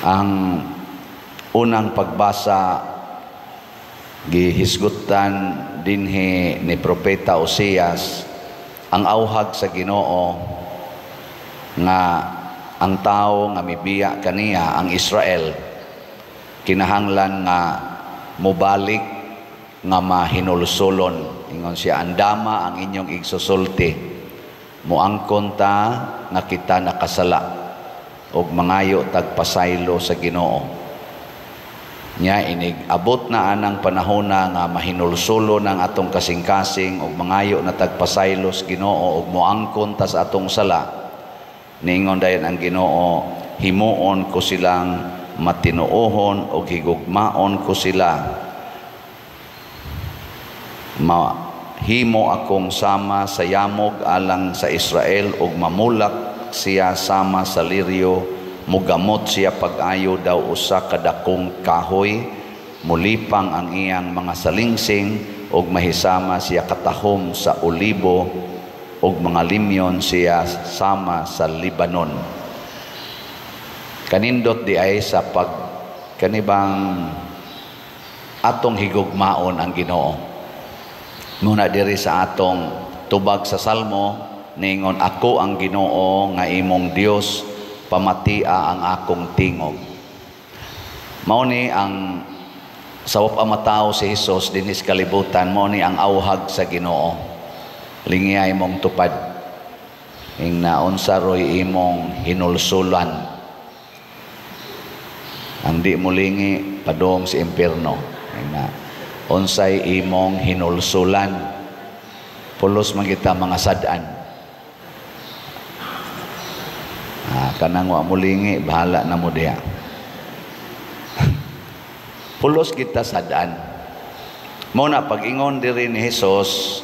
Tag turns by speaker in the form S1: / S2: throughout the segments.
S1: Ang unang pagbasa gihisgutan dinhi ni Propeta Oseas ang auhag sa Ginoo nga ang tao nga mibiya kaniya, ang Israel, kinahanglan nga mobalik nga mahinulsulon. Ingon siya, "Andama ang inyong igsusulti, moangkon ta nga kita nakasala ug mangayo tag pasaylo sa Ginoo." Nya inig abot na anang panahona nga mahinulsulo ng atong kasing-kasing ug mangayo na tag pasaylo sa Ginoo ug moangkon ta sa atong sala, niingon dayon ang Ginoo, "Himuon ko silang matinuohon ug higugmaon ko sila. Mahimo akong sama sa yamog alang sa Israel ug mamulak siya sama sa liryo, mugamot siya pag-ayo daw usa ka dakong kahoy, mulipang ang iyang mga salingsing ug mahisama siya katahom sa olibo ug mga limyon siya sama sa Lebanon." Kanindot di ay sa pag kanibang atong higugmaon ang Ginoo. Muna diri sa atong tubag sa Salmo, ningon, "Ako ang Ginoo nga imong Dios, pamatia ang akong tingog." Mao ni ang sa wa pa matawo si Hesus dinhi sa kalibutan, mao ni ang auhag sa Ginoo. "Lingiya imong tupad. Ing naunsa roy imong hinulsulan. Ang di mo lingi padong sa impierno." Ing na unsay imong hinulsulan. Pulos man kita mga sad-an. Kanang wa mo lingi, bahala na mo diha. Pulos kita sad-an. Mao na pag-ingon diri ni Hesus,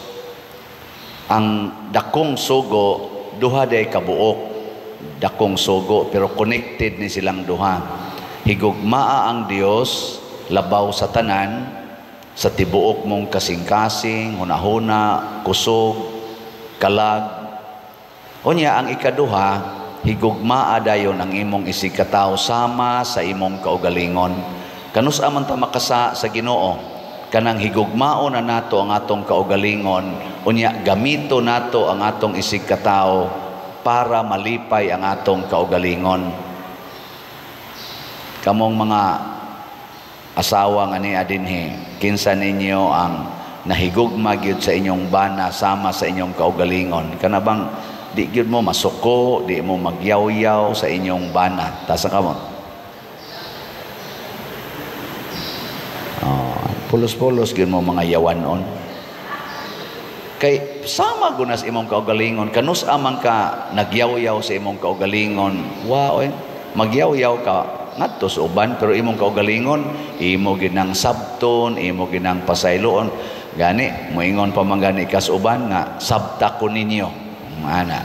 S1: ang dakong sugo duha day kabuok. Dakong sugo pero connected ni silang duha. Higugmaa ang Dios labaw sa tanan, sa tibuok mong kasing-kasing, hunahuna, kusog, kalag. Unya ang ikaduha, higugmaa dayon ang imong isigkatawo sama sa imong kaugalingon. Kanus-a man ta makasa sa Ginoo? Kanang higugmao na nato ang atong kaugalingon, unya gamito nato ang atong isigkatawo para malipay ang atong kaugalingon. Kamong mga asawa nga niya dinhi, kinsa ninyo ang nahigugma gyud sa inyong bana sama sa inyong kaugalingon? Kana bang di gyud mo masuko, di mo magyawyaw sa inyong bana? Tasa ka mo. Oh, pulos-pulos gyud mo mga yawanon. Kay sama gunas imong kaugalingon, kanus-a man ka nagyawyaw sa imong kaugalingon, wow, eh, magyawyaw ka ngadto sa uban pero imong kaugalingon imo ginang sabton, imo ginang pasayloon. Gani moingon pa man gani kas uban nga sabta ko ninyo. Ana.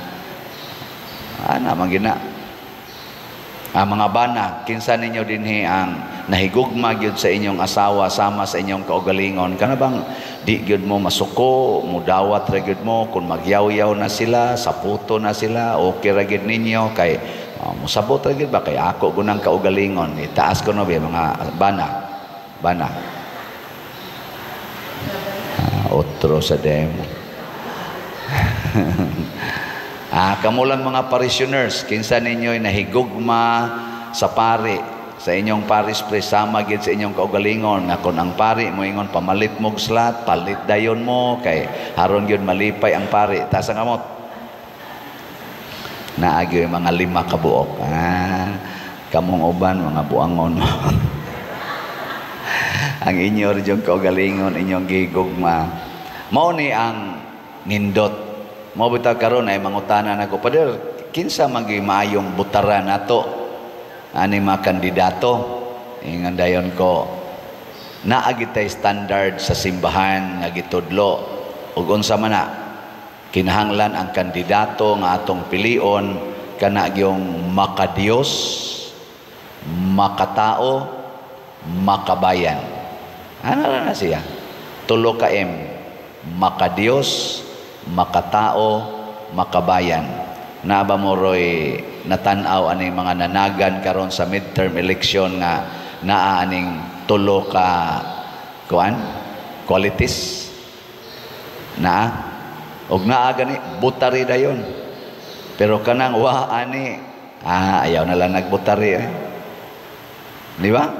S1: Ana man gina. Ang mga bana, kinsa ninyo dinhi ang nahigugma gyud sa inyong asawa sama sa inyong kaugalingon? Kana bang di gyud mo masuko, mudawat ra gyud mo kung magyawyaw na sila, saputo na sila, okay ra gyud ninyo kay musabot ra gyud ba kay ako gunang kaugalingon. Itaas ko no mga bana. Bana. Otro sa demo. Kamo lang mga parishioners, kinsa ninyo'y nahigugma sa pari, sa inyong parish priest, sama gid sa inyong kaugalingon, nga kun ang pari moingon pamalit mog slat, palit dayon mo kay haron gyud malipay ang pari. Taas ang kamot. Naagyo yung mga 5 ka buok. Kamong uban mga buangon mo. Ang inyo rin yung kaugalingon, inyong gigugma. Mao ni ang nindot. Mao bitaw karon ay mangutana nako, "Pader, kinsa man gyud maayong butara nato ani mga kandidato?" Ingon dayon ko, naa gitay standard sa simbahan nga gitudlo ug unsa man na kinahanglan ang kandidato nga atong pilion kana gyung makadiyos, makatao, makabayan. Ano ra na siya? Tulo ka M. Makadiyos, makatao, makabayan. Naa ba mo roy natan-aw aning mga nanagan karon sa midterm election nga naa aning tulo ka kuan qualities naa og naa gani, butari dayon. Pero kanang wa ani, ayaw na lang nagbutari eh. Di ba?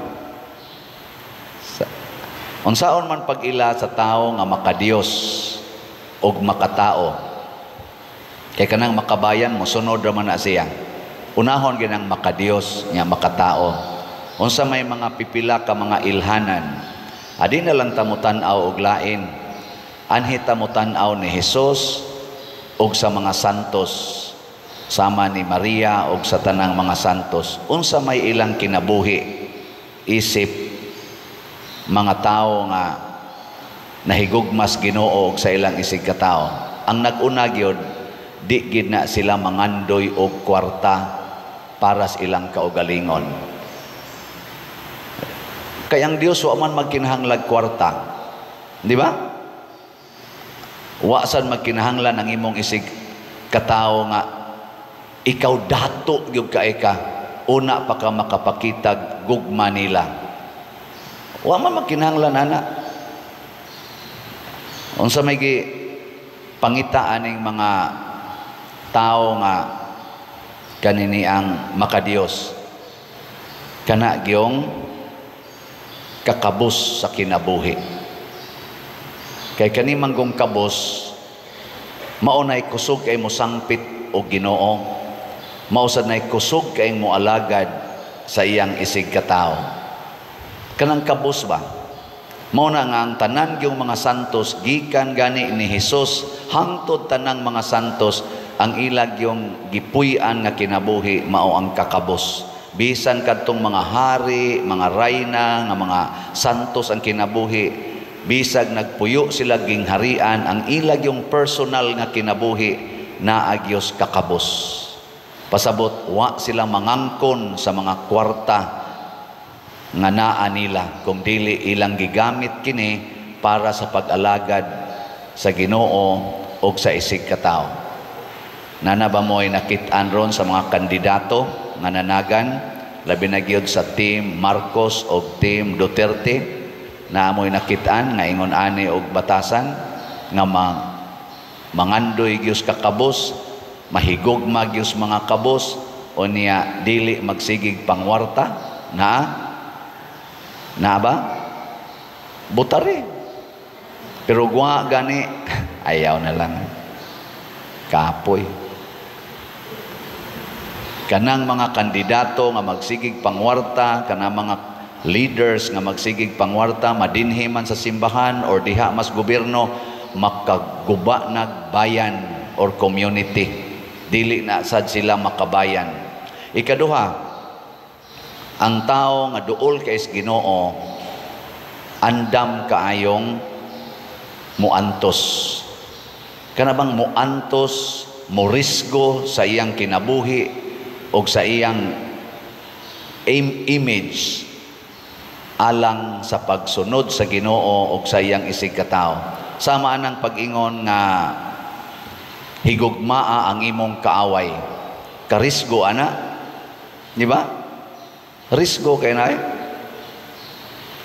S1: Unsaon man pag-ila sa tao nga makadiyos og makatao? Kay kanang makabayan, mosunod ra man na siya. Unahon ginang makadiyos nga makatao. Unsa may mga pipila ka mga ilhanan? Adi na lang ta motan-aw og lain. Anhi ta motan-aw ni Hesus og sa mga santos, sama ni Maria og sa tanang mga santos. Unsa may ilang kinabuhi isip mga tawo nga nahigugmas Ginoo og sa ilang isig katao? Ang nag-una gyud, di gid na sila mangandoy og kwarta para sa ilang kaugalingon. Kay ang Dios wa man magkinahanglag kwarta. Di ba? Wa sad magkinahanglan ang imong isig katao nga ikaw dato gyud kay ka una pa ka makapakitag gugma nila. Wa man magkinahanglan ana. Unsa may gi pangita aning mga tao nga kanini ang makadiyos? Kana gyong kakabos sa kinabuhi. Kay kani manggong kabos, mao nay kusog kay mo sangpit og Ginoo, mao sad nay kusog kay mo alagad sa iyang isig katao. Kanang kabos ba? Mao na nga ang tanan gyung mga santos, gikan gani ni Hesus hangtod tanang mga santos, ang ilag yung gipuy-an nga kinabuhi mao ang kakabos. Bisan kadtong mga hari, mga rayna, nga mga santos ang kinabuhi, bisag nagpuyo sila gingharian, ang ilag yung personal nga kinabuhi naa gyos kakabos. Pasabot, wa sila mangangkon sa mga kwarta nga naa nila, kung dili ilang gigamit kini para sa pag-alagad sa Ginoo og sa isig katao. Nana ba mo'y nakit-an ron sa mga kandidato nga nanagan, labi na gyud sa Team Marcos o Team Duterte, na mo'y nakit-an nga ingon ani og batasan nga mangandoy gyud kakabos, mahigugma gyud mga kabos, o niya dili magsigig pangwarta? Naa na ba? Butari. Pero gwa gani, ayaw na lang. Kapoy. Kanang mga kandidato nga magsigig pangwarta, kanang mga leaders nga magsigig pangwarta, madinhi man sa simbahan or diha mas gobyerno, makaguba nag bayan or community. Dili na sad sila makabayan. Ikaduha, ang tao nga duol kay Ginoo, andam kaayong muantos. Kana bang muantos, morisgo sa iyang kinabuhi o sa iyang image alang sa pagsunod sa Ginoo o sa iyang isig katao. Sama anang pag-ingon nga higugmaa ang imong kaaway. Karisgo ana, di ba? Risgo kay na eh.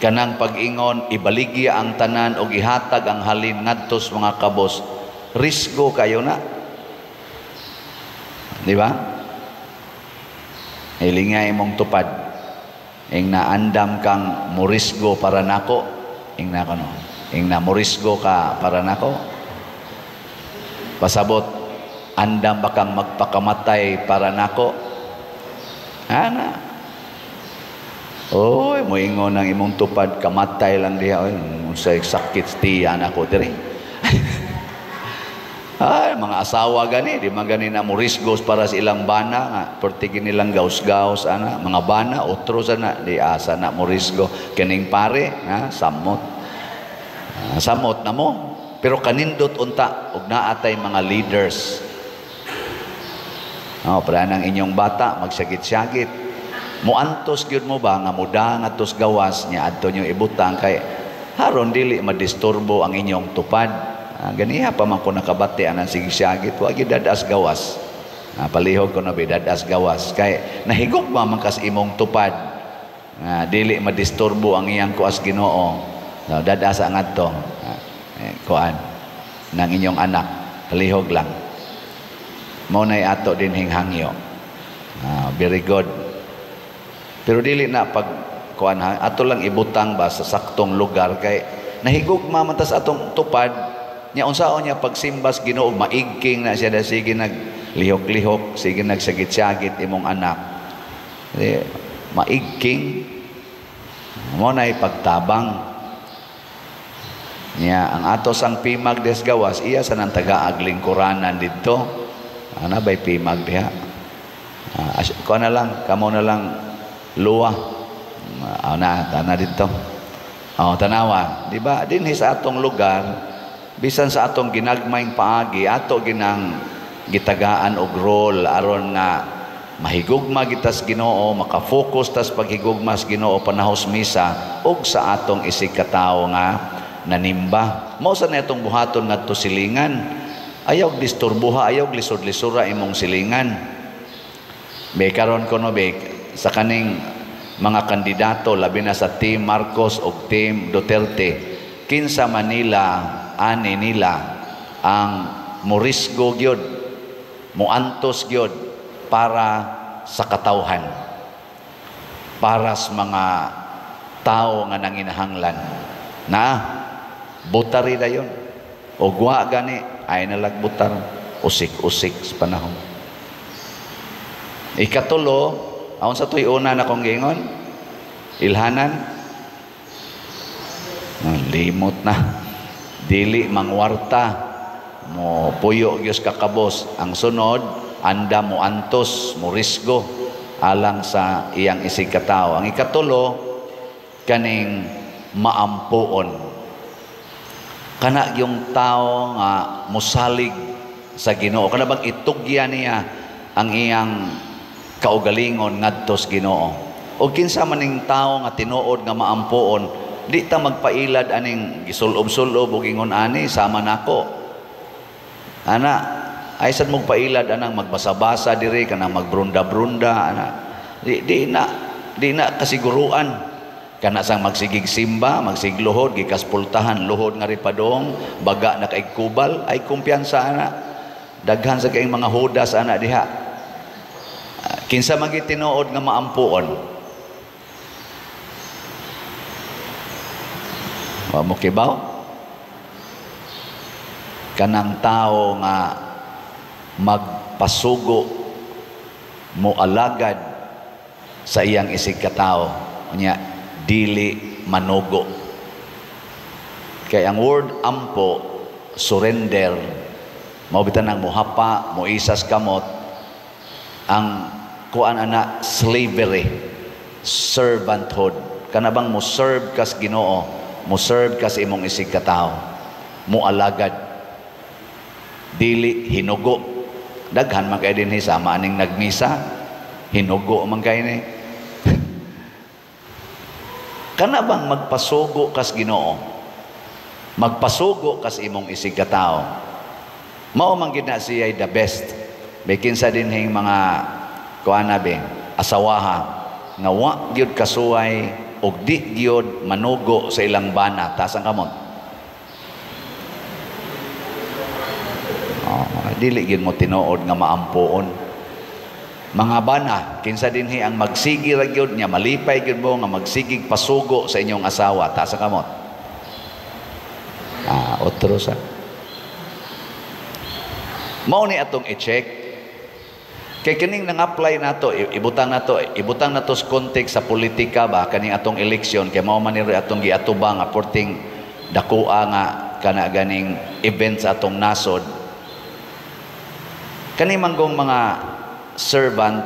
S1: Kanang pag-ingon ibaligya ang tanan og ihatag ang halin ngadto sa mga kabos. Risgo kayo na. Di ba? Hilinga imong tupad. Ing naandam kang morisgo para nako. Ing na kono. Ing na morisgo ka para nako. Pasabot, andam ba kang magpakamatay para nako? Ana. Oy, moingon ang imong tupad, kamatay lang diha. Oy, unsay sakit tiyan ako diri. Ay, mga asawa gani, di man gani na morisgos para sa ilang bana nga pertige nilang gaus-gaus ana, mga bana otro sana di asa na morisgo kining pare, ha, samot. Samot na mo. Pero kanindot unta og naa tay mga leaders. Oh, para nang inyong bata magsagit-sagit. Muantos gyud mo ba nga muda ngadtos gawas niya adto nyo ibutang kay haron dili madisturbo ang inyong tupad. Ganiha pa man ko nakabati anang sigisagit, wa gyud dadas gawas. Palihog ko na dadas gawas kay nahigugma man kas imong tupad nga dili madisturbo ang iyang kuas Ginoo. So, dadas ang adto kuan ng inyong anak, palihog lang. Mao nay ato dinhing hangyo. Very good. Pero dili na pag kuan ha, ato lang ibutang ba sa saktong lugar kay nahigugma man tas atong tupad nya, unsaon niya pagsimbas Ginoo, maigking na siya, sige nag lihok-lihok, sige nagsagit-sagit imong anak. Di, maigking. Mo nay pagtabang niya ang ato sang pimag des gawas, iya sa nang tagaag lingkuranan didto. Ana bay pimag diha? Ko na lang, kamo na lang luwa. Na tana didto. Oh, tanawa, di ba? Dinhi sa atong lugar, bisan sa atong ginagmayng paagi, ato ginang gitagaan og role aron nga mahigugma gitas Ginoo, maka-focus tas paghigugma sa Ginoo panahos misa ug sa atong isig katawo nga nanimba. Mao sa na itong buhaton ngadto silingan. Ayaw disturbuha, ayaw lisod-lisura imong silingan. Be karon kuno be sa kaning mga kandidato, labi na sa Team Marcos ug Team Duterte, kinsa Manila ani nila ang morisgo gyud, muantos gyud para sa katawhan, para sa mga tao nga nanginahanglan na butari dayon o wa gani ay nalag butar, usik-usik sa panahon. Ikatulo, aon sa tuy una na kong giingon, ilhanan, limot na, dili mangwarta, mo puyo gyud kakabos. Ang sunod, anda mo antos, mo risgo alang sa iyang isig katawo. Ang ikatulo, kaning maampuon. Kana yung tao nga musalig sa Ginoo, kana bang itugyan niya ang iyang kaugalingon ngadto sa Ginoo. O kinsa man ning tao nga tinuod nga maampuon, di ta magpailad aning gisulob-sulob og ingon ani sama nako. Ana, ay sad magpailad anang magbasa-basa diri, kanang magbrunda-brunda ana. Di na kasiguruan. Kana sang magsigig simba, magsigluhod, gikaspultahan, luhod nga ripadong, baga na kay kubal, ay kumpiyansa ana. Daghan sa kayong mga hudas ana diha. Kinsa man gyud tinuod nga maampuon? Wa mo kibaw? Kanang tao nga magpasugo, mo alagad sa iyang isig katao, unya dili manugo. Kay ang word ampo, surrender, mao bitan ang muhapa, moisas kamot, ang kuan ana slavery, servanthood. Kana bang mo serve kas Ginoo, mo serve kas imong isig katao, mo alagad, dili hinugo. Daghan man kay dinhi sama aning nagmisa, hinugo man kay ni. Kana bang magpasugo kas Ginoo, magpasugo kas imong isig katao, mao man gid na siya the best. May kinsa dinhing mga kuana be asawaha nga wa gyud kasuway og di gyud manugo sa ilang bana, taas ang kamot. Oh, dili gyud mo tinuod nga maampuon. Mga bana, kinsa dinhi ang magsigi ra gyud nya, malipay gyud mo nga magsigig pasugo sa inyong asawa, taas ang kamot. Otro sa. Mao ni atong i-check. Kay kining nang-apply nato, ibutang nato sa context sa politika ba kaning atong eleksyon, kay mao man ni atong giatubang nga porting dakoa nga kana ganing event sa atong nasod. Kani manggong mga servant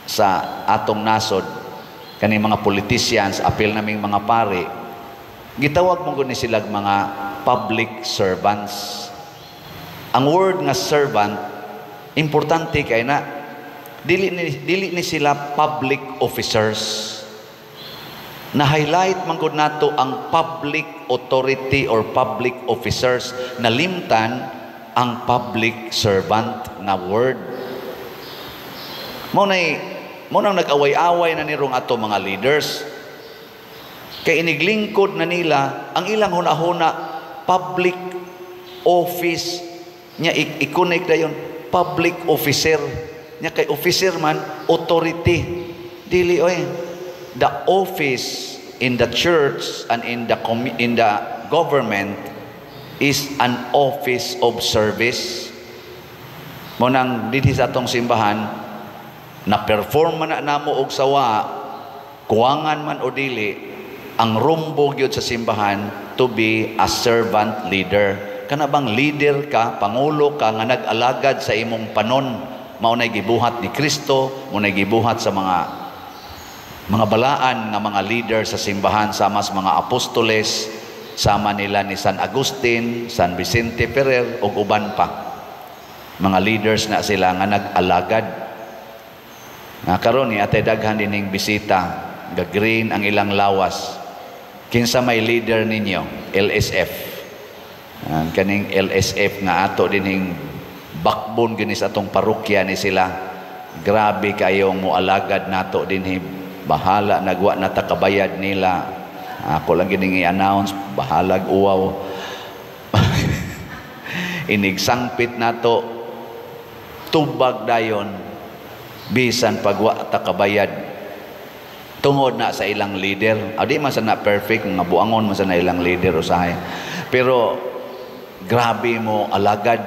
S1: sa atong nasod, kani mga politicians, apil naming mga pari, gitawag mo ni silag mga public servants. Ang word nga servant, importante kay na dili ni sila public officers. Na highlight man gud nato ang public authority or public officers, nalimtan ang public servant nga word. Mao nang nag-away-away na nirong ato mga leaders. Kay iniglingkod na nila ang ilang hunahuna, public office nya, i-connect dayon public officer nya, kay officer man, authority. Dili oy. The office in the church and in the government is an office of service. Mao nang dinhi sa atong simbahan, na perform man na namo og sawa, kuwangan man o dili, ang rumbo gyud sa simbahan to be a servant leader. Kana bang leader ka, pangulo ka nga nag-alagad sa imong panon. Mao nay gibuhat ni Kristo, mao nay gibuhat sa mga balaan nga mga leader sa simbahan, sama sa mga apostoles, sama nila ni San Agustin, San Vicente Ferrer ug uban pa. Mga leaders na sila nga nag-alagad. Nga karon ni atay daghan dining bisita, ga-green ang ilang lawas. Kinsa may leader ninyo? LSF. Ang kaning LSF nga ato dinhing backbone gini sa atong parokya ni sila. Grabe kayong moalagad nato dinhi. Bahala nagwa na ta kabayad nila. Ako lang gining i-announce, bahalag uwaw. Inigsangpit nato, tubag dayon bisan pagwa ta kabayad tungod na sa ilang leader. Adi man sa na perfect nga buangon man sa na ilang leader usahay, pero grabe mo alagad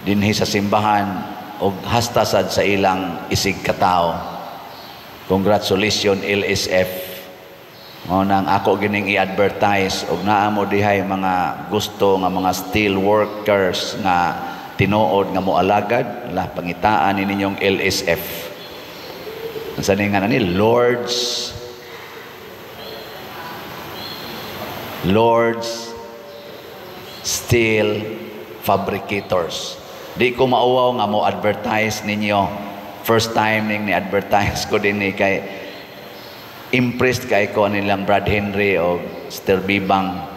S1: dinhi sa simbahan og hasta sad sa ilang isig katao. Congratulations, LSF. Mao nang ako gining i-advertise og naa mo dihay mga gusto nga mga steel workers nga tinuod nga moalagad la, pangitaan ni ninyong LSF. Unsa ni nga ni Lords Steel Fabricators. Di ko mauwaw nga mo advertise ninyo. First time ning ni-advertise ko din ni kay impressed kay ko nilang Brad Henry o Sister Bibang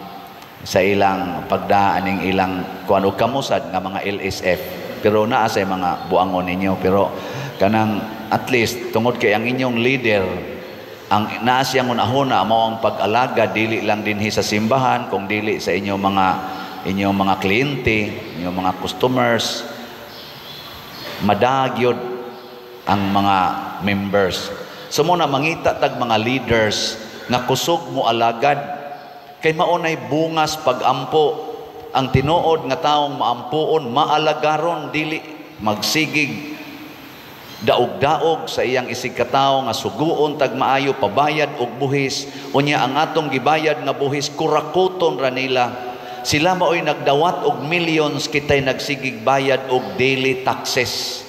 S1: sa ilang pagdaan ning ilang kuan, og kamusad nga mga LSF. Pero naa sa mga buangon ninyo, pero kanang at least tungod kay ang inyong leader, ang naa siyang unahuna mao ang pag-alaga, dili lang dinhi sa simbahan kung dili sa inyong mga kliyente, inyong mga customers, madagyod ang mga members. So mo na mangita tag mga leaders nga kusog mo alagad kay maunay bungas pagampo. Ang tinuod nga taong maampuon, maalagaron, dili magsigig daog-daog sa iyang isig katawo nga suguon tag maayo, pabayad og buhis. Unya ang atong gibayad nga buhis, kurakoton ra nila. Sila maoy nagdawat og millions, kitay nagsigig bayad og daily taxes.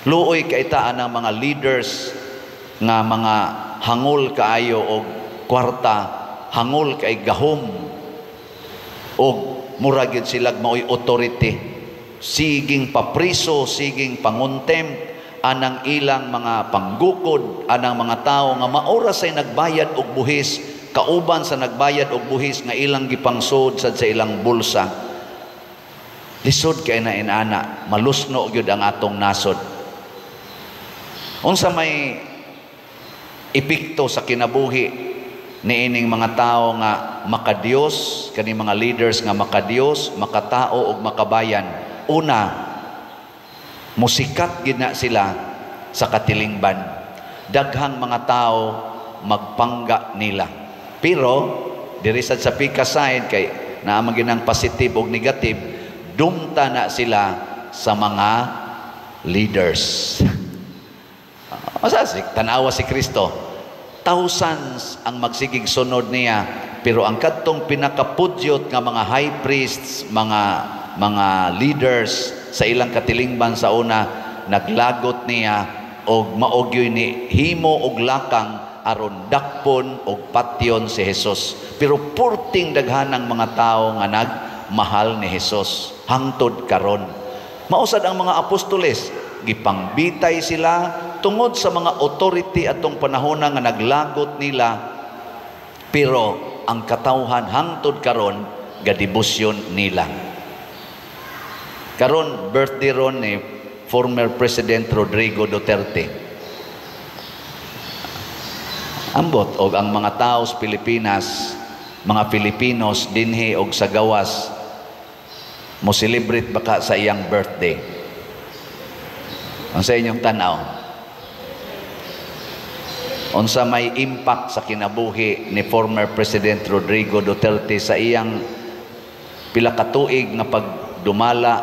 S1: Luoy kay ta ang mga leaders nga mga hangol kaayo og kwarta, hangol kay gahom og mura gyud sila maoy authority, siging papriso, siging pangontempt anang ilang mga panggukod anang mga tao nga maora say nagbayad og buhis, kauban sa nagbayad og buhis nga ilang gipangsod sad sa ilang bulsa. Lisod kay na inana, malusno gyud ang atong nasod. Unsa may epekto sa kinabuhi niining mga tao nga makadiyos, kani mga leaders nga makadiyos, makatao ug makabayan? Una, musikat gid na sila sa katilingban. Daghang mga tao magpangga nila. Pero diri sad sa pika side, kay naa man ginang positive ug negative, dumta na sila sa mga leaders. Masa si tanawa si Kristo, thousands ang magsigig sunod niya, pero ang kadtong pinakapudyot nga mga high priests, mga leaders sa ilang katilingban sa una, naglagot niya og maogyoy ni himo og lakang aron dakpon og patyon si Jesus. Pero purting daghanang mga tao nga nagmahal ni Jesus hangtod karon. Mausad ang mga apostoles, gipangbitay sila tungod sa mga authority atong panahona nga naglagot nila, pero ang katawhan hangtod karon gadebosyon nila. Karon birthday ron ni former President Rodrigo Duterte? Ambot og ang mga tao sa Pilipinas, mga Filipinos dinhi og sa gawas, mo celebrate baka sa iyang birthday? Ang sa inyong tanaw, unsa may impact sa kinabuhi ni former President Rodrigo Duterte sa iyang pila ka tuig nga pagdumala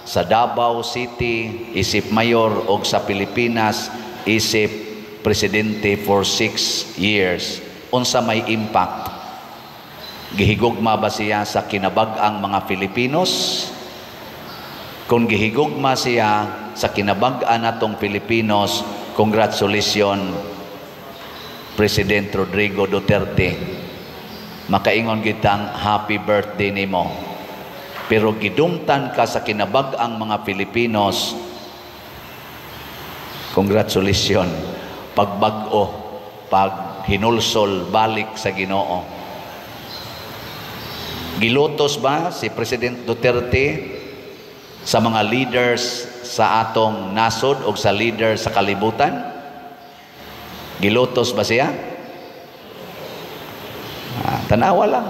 S1: sa Davao City isip mayor og sa Pilipinas isip presidente for 6 years? Unsa may impact? Gihigugma ba siya sa kinabag-ang mga Filipinos? Kung gihigugma siya sa kinabag-an natong Filipinos, congratulations, President Rodrigo Duterte. Makaingon kitang happy birthday nimo. Pero gidumtan ka sa kinabag-ang mga Filipinos, congratulations, pagbag-o, pag hinulsol balik sa Ginoo. Gilutos ba si President Duterte sa mga leaders sa atong nasod o sa leader sa kalibutan? Gilutos ba siya? Ah, tanawa lang.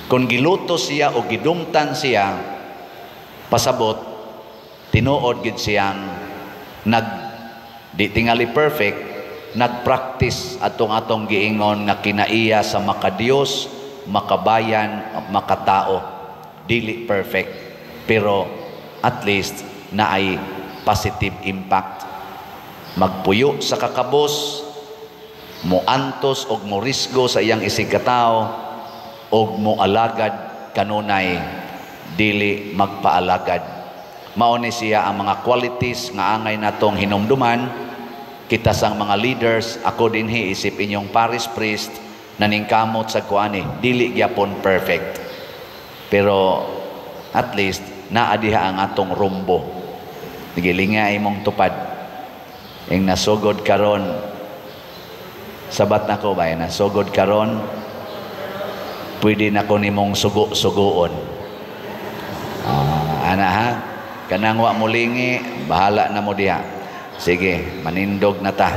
S1: Kung gilutos siya o gidumtan siya, pasabot, tinuod gid siyang nag di tingali perfect, nagpractice atong atong giingon nga kinaiya sa makadiyos, makabayan, makatao. Dili perfect, pero at least naay positive impact. Magpuyo sa kakabos, moantos og morisgo sa iyang isigkatao, og moalagad kanunay, dili magpaalagad. Mao ni siya ang mga qualities nga angay natong hinumduman kita sang mga leaders. Ako dinhi isip inyong parish priest, naningkamot sa kuani, dili gyapon perfect, pero at least naa diha ang atong rumbo. Gilinga imong tupad ing nasugod karon. Sabat nako ba, nasugod karon, pwede na ko nimong sugo-sugoon. Ah, ana ha, kanang wa molingi, bahala na mo diha. Sige, manindog na ta.